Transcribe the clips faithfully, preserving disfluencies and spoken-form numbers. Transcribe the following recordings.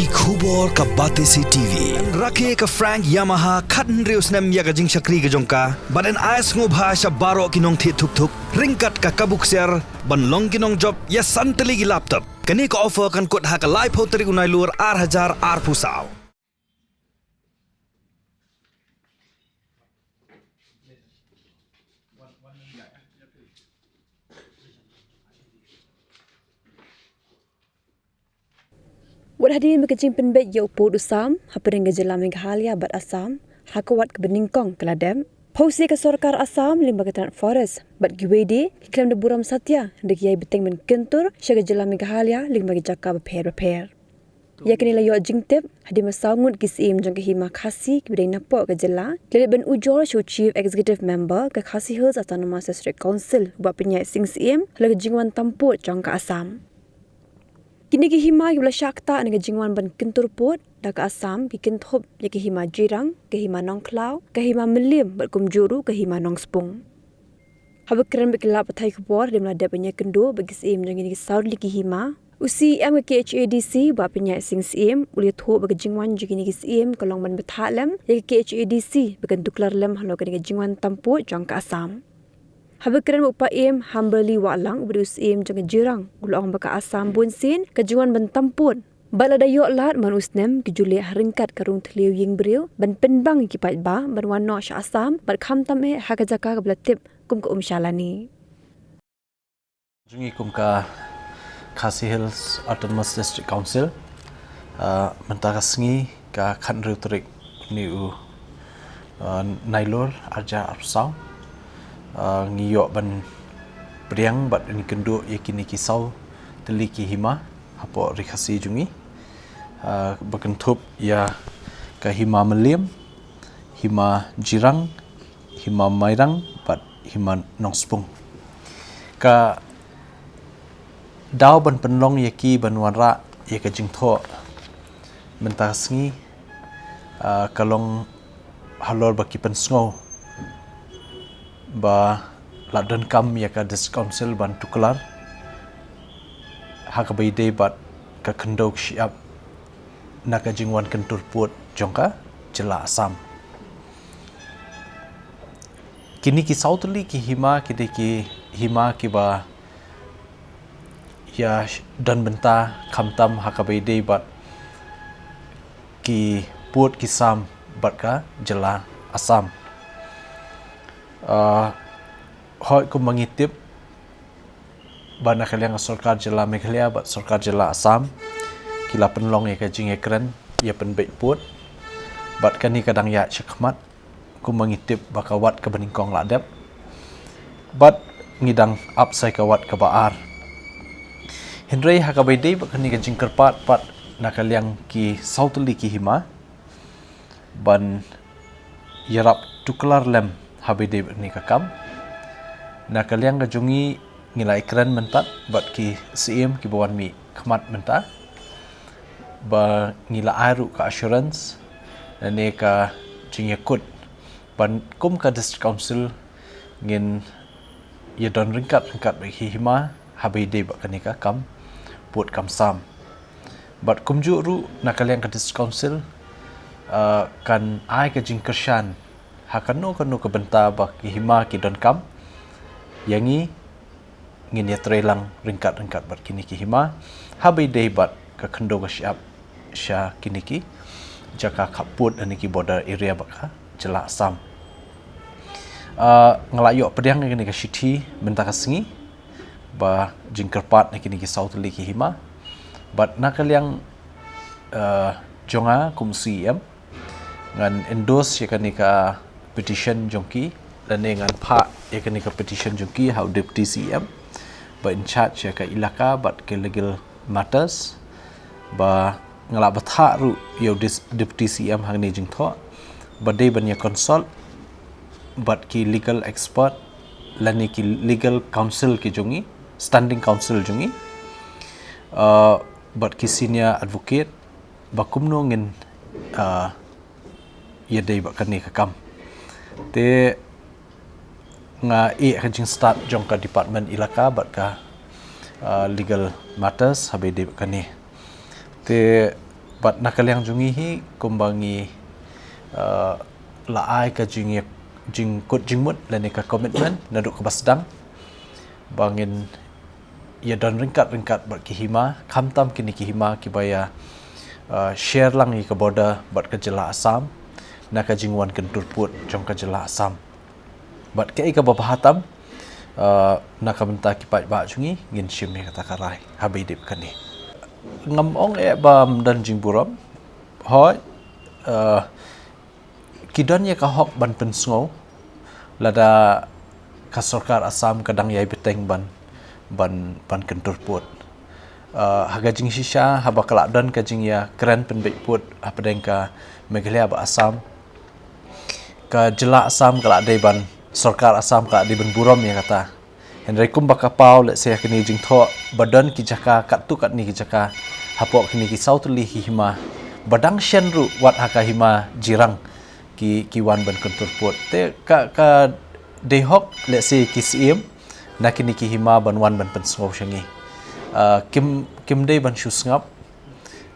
Ki khubor ka Batesi T V. Rakhe ka Frank Yamaha khathynriew snem ïa ka jingshakri ka jong ka. Bad yn ai sngewbha sha baroh ki nongthied thuk thuk ryngkat ka kabu ksiar ban long ki nongjop ïa san tylli ki laptop. Kane ka offer kan kut ha ka laiphew tarik u Nailur ar hajar arphew saw. Wat hadien ba ka jingpynbeit ïa u pud u sam hapdeng ka jylla Meghalaya bad Assam ha ka wat kaba nyngkong ka la dep, phewse ka sorkar Assam lyngba ka tnat Forest bad kiwei de ki khlem da burom satia hynrei ki ïai bteng ban kyntur sha ka jylla Meghalaya lyngba ki jaka bapher bapher. Ïa kane la ïoh jingtip hadien ba saw ngut ki syiem jong ka hima Khasi kiba dei napoh ka jylla ki la leit ban ujor sha u Chief Executive Member ka Khasi Hills Autonomous District Council u Bah Pynïaid Sing Syiem halor ka jingwan tam pud jong ka Assam. Kine ki hima kiba la shah ktah na ka jingwan ban kyntur pud da ka Assam ki kynthup ïa ka hima Jirang, ka hima Nongkhlaw, ka hima Mylliem bad kumjuh ruh ka hima Nongspung. Haba kren bad ki lad pathai khubor hadien ba la dep ban ïakynduh bad ki syiem jong kine ki saw tylli ki hima, u C E M ka K H A D C Bah Pynïaid Sing Syiem u la ïathuh ba ka jingwan jong kine ki syiem ka long ban bthah lem ïa ka K H A D C ba kan tuklar lem halor kane ka jingwan tam pud jong ka Assam. Haba kren bad u Bah Em Hamberly Wahlang uba dei u syiem jong ka Jirang u la ong ba ka Assam bunsien ka jingwan ban tam pud. Bad lada ïoh lad man u snem ki ju leit ha ryngkat ka rung thliew ïing briew ban pynbang ïa ki paidbah ban wan noh sha Assam bad khamtam eh ha ka jaka kaba la tip kum ka Umshalani. Jong ngi kum ka Khasi Hills Autonomous District Council, ah, mynta ka sngi ka khathynriew tarik une u, ah, Nailur arhajar arphew saw, ah, ngi ïoh ban pdiang bad ïakynduh ïa kine ki saw tylli ki hima hapoh Ri Khasi jong ngi, ah, ba kynthup ïa ka hima Mylliem, hima Jirang, hima Mairang bad hima Nongspung. Ka daw ban pynlong ïa ki ban wanrah ïa ka jingthoh mynta ka sngi, ah, ka long halor ba ki pynsngew ba la donkam ïa ka District Council ban tuklar ha kaba ïadei bad ka khyndew ka shyiap na ka jingwan kyntur pud jong ka jylla Assam. Kine ki saw tylli ki hima ki dei ki hima kiba ïa don bynta khamtam ha kaba ïadei bad ki pud ki sam bad ka jylla Assam. Ah, hooid, kumba ngi tip ba na ka liang ka sorkar jylla Meghalaya bad sorkar jylla Assam ki la pynlong ïa ka jingïakren ïa pynbeit pud bad kane ka dang ïaid shakhmat. Kumba ngi tip ba ka wat kaba nyngkong la dep bad ngi dang ap sa ïa ka wat kaba ar. Hynrei ha kaba ïadei bad kane ka jingkyrpad pat na ka liang ki saw tylli ki hima ban ïarap tuklar lem ha kaba ïadei bad kane ka kam, na ka liang ka jong ngi ngi la ïakren mynta bad ki syiem kiba wan mih khmat mynta ba ngi la ai ruh ka assurance lane ka jingïakut ban kum ka District Council ngin ïadon ryngkat ryngkat bad ki hima ha kaba ïadei bad kane ka kam pud kam sam. Bad kumjuh ruh na ka liang ka District Council, ah, kan ai ka jingkyrshan ha kano kano ka bynta ba ki hima ki donkam ïa ngi, ngin ïatreilang ryngkat ryngkat bad kine ki hima ha kaba ïadei bad ka khyndew ka shyiap sha kine ki jaka khappud lane ki border area bad ka jylla Assam. Ah, nga la ïoh pdiang ïa kane ka shithi mynta ka sngi ba jingkyrpad na kine ki saw tylli ki hima bad na ka liang, ah, jong nga kum C E M ngan endorse ïa kane ka petition jong ki lane ngan phah ïa kane ka petition jong ki ha u Deputy C E M ba in charge ïa ka ilaka bad ka legal matters ba nga la bthah ruh ïa u dis-, Deputy C E M ha kane ka jingthoh ba dei ban ïa consult bad ki legal expert lane ki legal counsel ki jong ngi, standing counsel jong ngi, ah, bad ki senior advocate ba kumno ngin, ah, ïadei bad kane ka kam. Te nga ïeh ka jingstad jong ka department ilaka bad ka, ah, legal matters ha kaba ïadei bad kane. Te Bad na ka liang jong ngi hi, kumba ngi, uh, la ai ka jing, jingkut jingmut lane ka commitment naduh kaba sdang ba ngin ïa don ryngkat ryngkat bad ki hima, khamtam kine ki hima kiba ïa, uh, share lang ïa ka border bad ka jylla Assam, na ka jingwan kyntur pud jong ka jylla Assam. Bad kaei kaba bha tam, uh, na ka bynta ki paidbah jong ngi, ngin shim ïa kata ka rai haba ïadei bad kane. Ngam ong eh ba ym don jingburom. Hooid, uh, ki don ïa ka hok ban pynsngew lada ka sorkar Assam ka dang ïai bteng ban, ban, ban kyntur pud. Uh, ha ka jingshisha, haba ka la don ka jingïakren pynbeit pud hapdeng ka Meghalaya bad Assam, ka jylla Assam ka la dei ban, sorkar Assam ka la dei ban burom ïa kata. Hynrei kumba ka paw, lehse ïa kine jingthoh ba don ki jaka katto katne ki jaka hapoh kine ki saw tylli ki hima, ba dang shen ruh wat ha ka hima Jirang ki, ki wan ban kyntur pud. Te ka, ka dei hok, lehse, ki Syiem na kine ki hima ban wan ban pynsngew sha ngi. Uh, kim, kim dei ban shu sngap,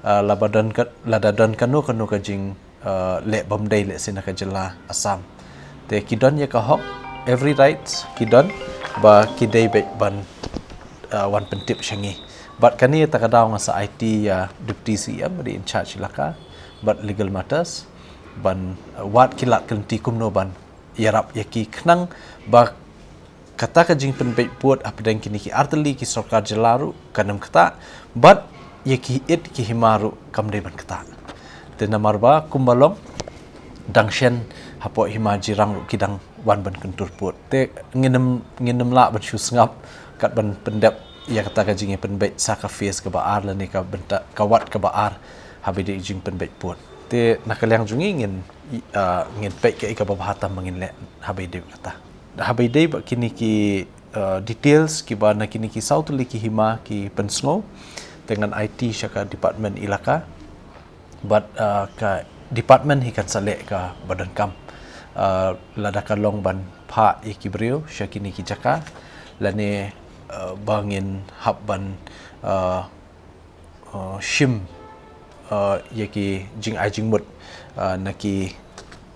uh, lada don ka, lada don kano kano ka jing, uh, leh bym dei, lehse, na ka jylla Assam. Te ki don ïa ka hok, every right ki don, ba ki dei beit ban, uh, wan pyntip sha ngi. Bad kane kata ka daw nga sa aiti ïa Deputy Syiem ba dei in charge Elaka bad Legal Matters, ban, uh, wad ki lad ki lynti kumno ban ïarap ïa ki, khnang ba kata ka jingpynbeit pud hapdeng kine ki artylli ki sorkar jylla ruh kan ym ktah, bad ïa ki ïit ki hima ruh kam dei ban ktah. Te namar ba kumba long, dang shen hapoh hima Jirang ruh ki dang wan ban kyntur pud. Te ngin ym, ngin ym lah ban shu sngap kat ban pyndep ïa kata ka jingïapynbeit sa ka phase kaba ar lane ka bynta, ka wad kaba ar haba ïadei jingpynbeit pud. Te na ka liang jong ngi ngin, uh, ngin peit kaei kaba bha tam ba ngin leh haba ïadei kata. Haba ïadei bad kine ki, uh, details kiba na kine ki saw tylli ki hima ki pynsngew, te ngan aiti sha ka Department Elaka bad, uh, ka department hi kan sa leh kaba donkam, uh, lada ka long ban phah ïa ki briew sha kine ki jaka, lane, uh, ba ngin hap ban, uh, uh, shim, uh, ïa ki jingai jingmut, uh, na ki,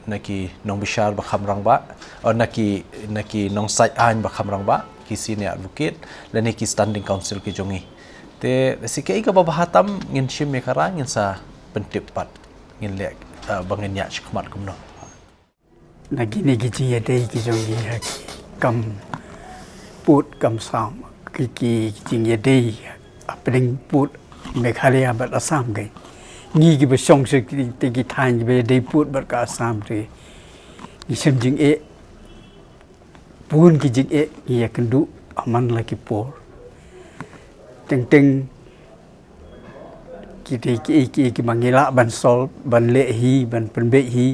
na ki nongbishar ba kham rangbah, uh, na ki, na ki nongsait aiñ ba kham rangbah, ki senior advocate lane ki standing counsel ki jong ngi. Te lehse kaei kaba bha tam ngin shim ïa ka rai, ngin sa pyntip pat, ngin leh, uh, ba ngin ïaid shakhmat kumno. Na kine ki jingïadei ki jong ngi ha ki kam pud kam sam, ki, ki, ki jingïadei hapdeng pud Meghalaya bad Assam, ki ngi kiba shong sha ki, te ki thaiñ kiba ïadei pud bad ka Assam te ngi shem jingeh, bun ki jingeh ngi ïakynduh ha man la ki por. Teng teng ki dei kiei kiei kiba ngi lah ban solve, ban leh hi, ban pynbeit hi.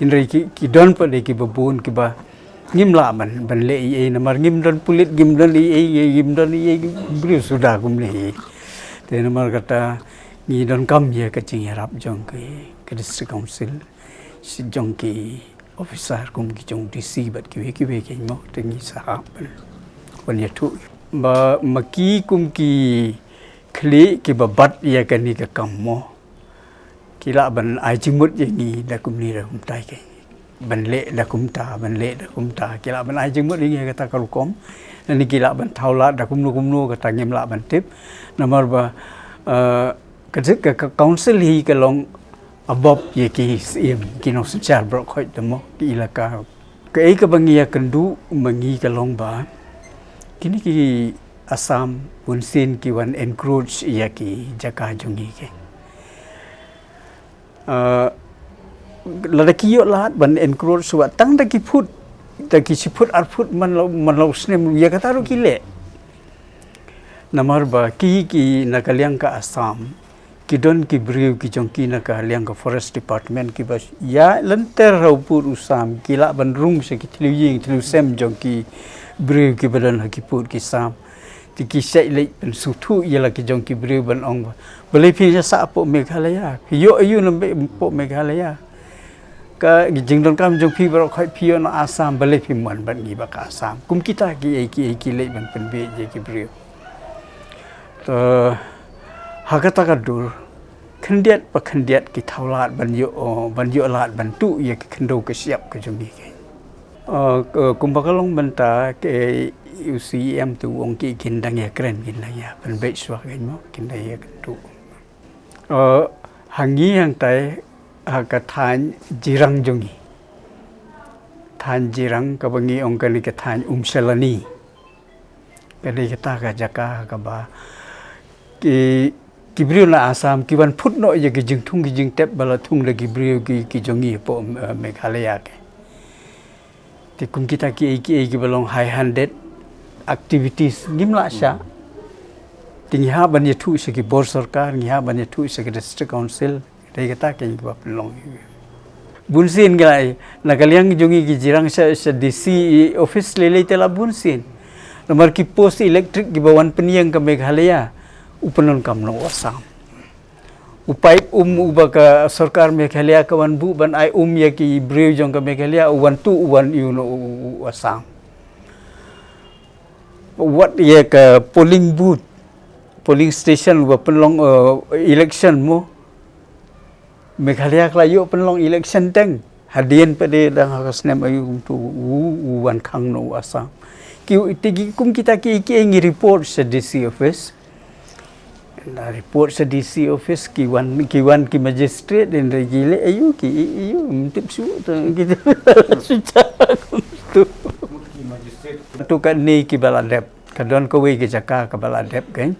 Hynrei ki, ki don pat de kiba bun kiba ngim lah ban, ban leh ei ei, namar ngim don pulit, ngim don ei ei, ngim don ei ei, briew suda kumne hi. Te namar kata ngi donkam ïa ka jingïarap jong ki, ka District Council, jong ki officer kum ki jong D C bad kiwei kiwei ki mo, te ngi sa hap ban, ban ïathuh. Ba ma ki kum ki khlieh kiba bat ïa kane ka kam mo, ki lah ban ai jingmut ïa ngi da kumne da kumtai, ki ban leh da kumta, ban leh da kumta, ki lah ban ai jingmut ïa ngi ha kata ka rukom. Lane ki lah ban thaw lad da kumno kumno, kata ngim lah ban tip. Namar ba, eh, ka, ka, ka council hi ka long above ïa ki Syiem, ki nongsynshar baroh khoit te mo, ki Elaka. Kaei kaba ngi ïakynduh ma ngi ka long ba kine ki Assam bunsien ki wan encroach ïa ki jaka jong ngi ki. Ah, lada ki ïoh lad ban encroach wat tang da ki phut, da ki shi phut ar phut man la, man la u snem, ïa kata ruh ki leh. Namar ba ki, ki na ka liang ka Assam, ki don ki briew ki jong ki na ka liang ka Forest Department kiba ïaid lynter ha u pud u sam, ki lah ban rung sha ki thliew ïing thliew sem jong ki briew kiba don ha ki pud ki sam. Te ki shait leit pynsngewthuh ïa la ki jong ki briew ban ong ba, balei phi ïa sah hapoh Meghalaya? Phi ïoh aïu na hapoh Meghalaya? Ka jingdonkam jong phi baroh khoit phi ïoh na Assam, balei phim wan bad ngi ba ka Assam? Kum kita kiei kiei ki leit ban pynbeit ïa ki briew. To, ha kata ka dur, Khyndiat pa khyndiat ki thaw lad ban ïoh, ban ïoh lad ban tuh ïa ki khyndew ki shyiap ki jong ngi. Kumba ka long mynta ka U C E M tu ong ki kin dang ïa kren, kin dang ïa pynbeit shuwa kein mo, kin dang ïa kyntu. Ha ngi hangtai ha ka thaiñ Jirang jong ngi. Thaiñ Jirang kaba ngi ong kane ka thaiñ Umshalani. Ka dei kata ka jaka kaba ki, ki briew na Assam ki wan phut noh ïa ki jingthung ki jingtep ba la thung da ki briew ki, ki jong ngi hapoh Meghalaya kein. Te kum kita kiei kiei kiba long high handed activities ngim lah shah. Te ngi hap ban ïathuh sha ki bor sorkar, ngi hap ban ïathuh sha ki district council. Dei kata kein kiba pynlong. Bunsien ki la, na ka liang jong ngi ki Jirang sha, sha D C office lei lei te la bunsien. Namar ki post electric kiba wan pynïeng ka Meghalaya u pynlong kam noh u Assam. U paip um uba ka sorkar Meghalaya ka wan buh ban ai um ïa ki briew jong ka Meghalaya u wan tuh u wan ïoh noh u Assam. Wat ïa ka polling booth, polling station uba pynlong election mo. Meghalaya ka la ïoh pynlong election teng. Hadien pat dang ha ka snem aïu kumtu u, u wan khang noh u Assam. Ki, te ki kum kita kiei kiei ngi report sha D C office. Na report sha D C office ki wan, ki wan ki magistrate, hynrei ki leh aïu ki, aïu, ym tip shuh tu kita. Shu cha kumtu. Tu kane kiba la dep. Ka don kawei ka jaka kaba la dep kein.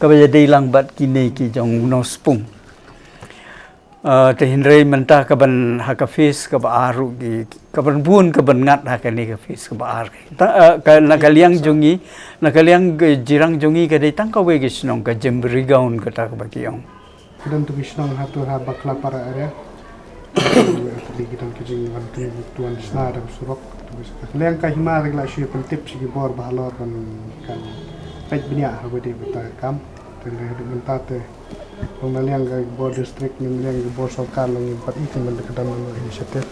Kaba ïadei lang bad kine ki jong u nongspung. Te hynrei mynta kaban ha ka phase kaba ar ruh ki, kaban bun kaban ngat ha kane ka phase kaba ar. Na ka liang jong ngi, na ka liang Jirang jong ngi ka dei tang kawei ka shnong ka Jemrigaon kata kaba ki ong. Ki don tu ki shnong ha tu ha Baklapara area. Ki don ki jingwan tu tuan sna da surok. Ka liang ka hima da la shu pyntip sha ki bor ba halor ban kan peit bniah ha kaba dei bynta kam. Te hynrei haduh mynta te Long na liang ka bor district, na liang ka bor sorkar long pat i ki mynta ka dang long initiative.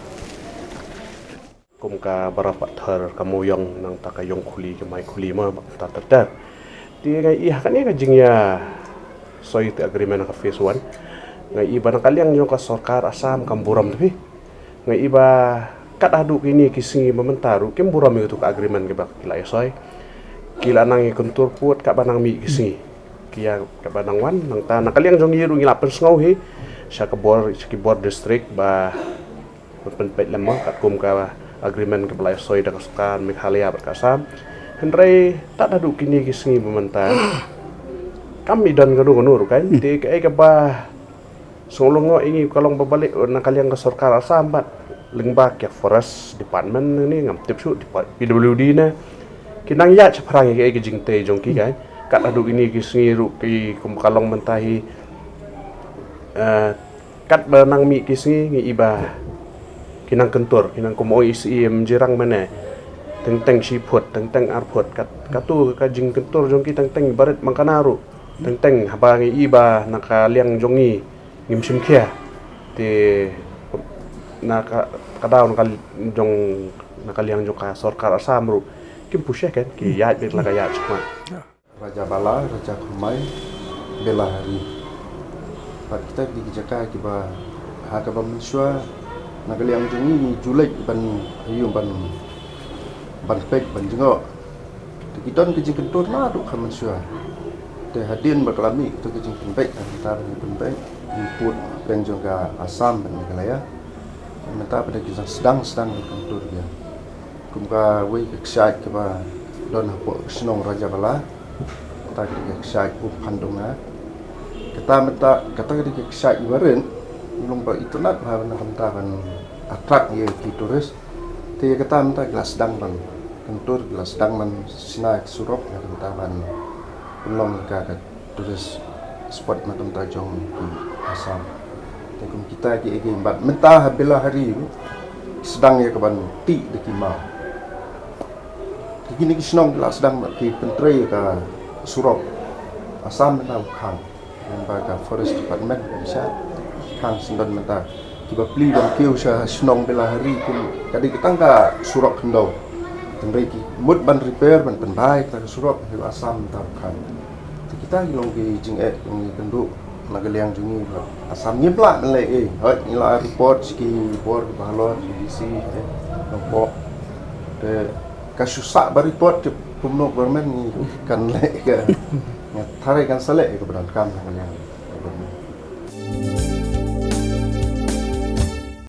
Kum ka Bara Pathar, ka Mawïong, nangta ka Ïongkhuli, ka Maikhuli ma, ba ta ter ter. Te ngai i ha kane ka jingïa soi te agreement ka phase one. Ngai i ba na ka liang jong ka sorkar Assam kam burom te phi. Nga i ba kat haduh kine ki sngi ba mynta ruh kim burom ïa katu ka agreement kaba ki la ïa soi. Ki la nang ïa kyntur pud kaba nang mih ki sngi. Ki ïa kaba nang wan nangta na ka liang jong ngi ruh ngi la pynsngew hi sha ka bor, sha ki bor district ba pynpeit lem ma katkum ka agreement kaba la ïa soi da ka sorkar Meghalaya bad ka Assam. Hynrei kat haduh kine ki sngi ba mynta kam i don kano kano ruh kan te kaei kaba Sngewlyngngoh ïa ngi ka long ba balei na ka liang ka sorkar Assam bad lyngba ka forest department ne ngam tip shuh P W D ne ki nang ïaid shaphrang ïa ki jingtei jong ki kai. Kat haduh kine ki sngi ruh ki kum ka long mynta hi, eh, kat ba nang mih ki sngi ngi i ba ki nang kyntur, ki nang kum ong i Siem Jirang mane. Teng teng shi phut, teng teng ar phut, kat katu ka jingkyntur jong ki teng teng barit mangkana ruh. Teng teng haba ngi i ba na ka liang jong ngi ngim shim khia. Te na ka, ka daw na ka jong, na ka liang jong ka sorkar Assam ruh kim pu sha ken ki ïaid beit la ka ïaid shikmat. Raja Bala, Raja Khumai, Belahari. Pat kita ki jaka kiba ha kaba mynshuwa na ka liang jong ngi ngi ju leit ban ïu ban ban peit ban jngoh. Te ki don ki jingkyntur naduh ka mynshuwa. Te hadien ba ka la mih kita ki jingpynbeit, ka mynta ba ngi pynbeit ngi put pdeng jong ka Assam bad Meghalaya. Mynta ba da ki sdang sdang ki kyntur ki. Kum kawei ka kshaid kaba don hapoh ka shnong Raja Bala. Kata ka dei ka kshaid Umphandonga. Kata mynta kata ka dei ka kshaid iba rit. Long ba itynnad ba na ka mynta ban attract ïa ki tourist. Te ïa kata mynta ki la sdang ban kyntur, ki la sdang ban shna ïa ka surok, ïa kata ban pynlong ïa ka, ka tourist spot na ka bynta jong ki Assam. Te kum kita ki, ki bad mynta ha Belahari ruh sdang ïa ka ban tih da ki maw. Ki kine ki shnong ki la sdang ban ki pyntrei ïa ka surok. Assam mynta u khang. Lyngba ka Forest Department ka sha khang syndon mynta kiba plie ban kiew sha shnong Belahari kum ka dei ka tang ka surok khyndew. Hynrei ki mut ban repair ban pynbha ïa kata ka surok ha Assam mynta u khang. Te kita ki long ki jingeh ki long ki kynduh Na ka liang jong ngi ba Assam ngim lah ban leh ei. Hooid ngi la report sha ki bor kiba halor, sha ki D C, eh, Nongpoh. Te ka shu sah ba report te kumno government ngi kan leh ka. Nga tharai kan sa leh ka ba donkam na ka liang.